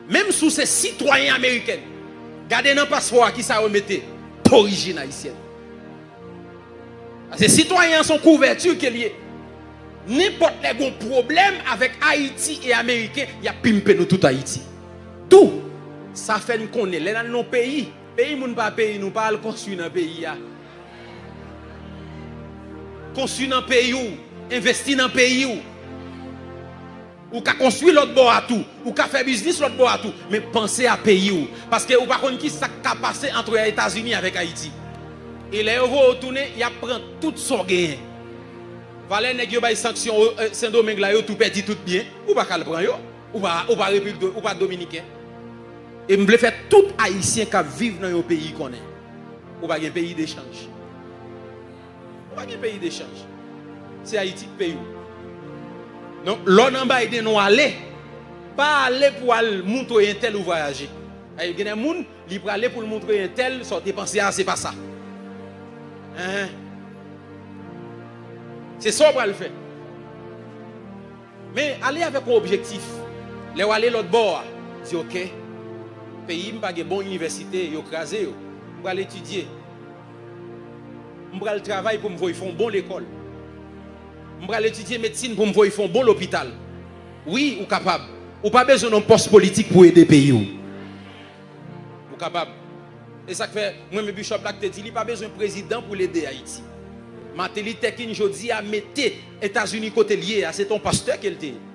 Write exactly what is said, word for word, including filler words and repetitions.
Menm si w se sitwayen ameriken, gade nan paspò a kisa yo mete, d'origine haïtienne. Paske sitwayen an se yon kouvèti ke l ye. Nenpòt lè gen yon pwoblèm avèk Ayiti e Ameriken, y ap pimpe nou tout Ayiti. Tou, sa fè n konnen, lè n al nan yon peyi, peyi moun pa peyi nou, pa al konstwi nan peyi a. Konstwi nan peyi w, envesti nan peyi w. Ou ka konstwi lòt bò a tou, ou ka fè biznis lòt bò a tou, men panse a peyi w. Paske ou pa konn kisa k ka pase ant Etazini avèk Ayiti. E lè yo voye w tounen, y ap pran tout sa w genyen. Valè nèg yo bay sanksyon, eh, Sendomeng la, yo tou pèdi tout byen. Ou pa ka al pran yo. Ou pa, ou pa Repiblik Do-, ou pa Dominiken. E m vle fè tout Ayisyen k ap viv nan yon peyi konnen. Ou pa gen peyi dechanj. Ou pa gen peyi dechanj. Se Ayiti k peyi w. Donk, lè w nan Biden ou ale, pa ale pou al montre entèl ou vwayaje. Ay, gen de moun, li prale pou l montre entèl, sa w te panse a, se pa sa. Enhen. Se sa w pral fè. Men, ale avèk yon objektif. Lè w ale lòt bò a, di, "Oke, peyi m pa gen bon inivèsite, yo kraze yo. M pral etidye. M pral travay pou m voye fè yon bon lekòl. M pral etidye medsin pou m voye fè yon bon lopital." Wi, ou kapab. Ou pa bezwen yon pòs politik pou ede peyi w. Ou kapab. E sa k fè, mwen menm Bishop la k te di, li pa bezwen prezidan pou l ede Ayiti. Martin Luther King jodi a mete Etazini kote l ye a, se te yon pastè ke l te ye.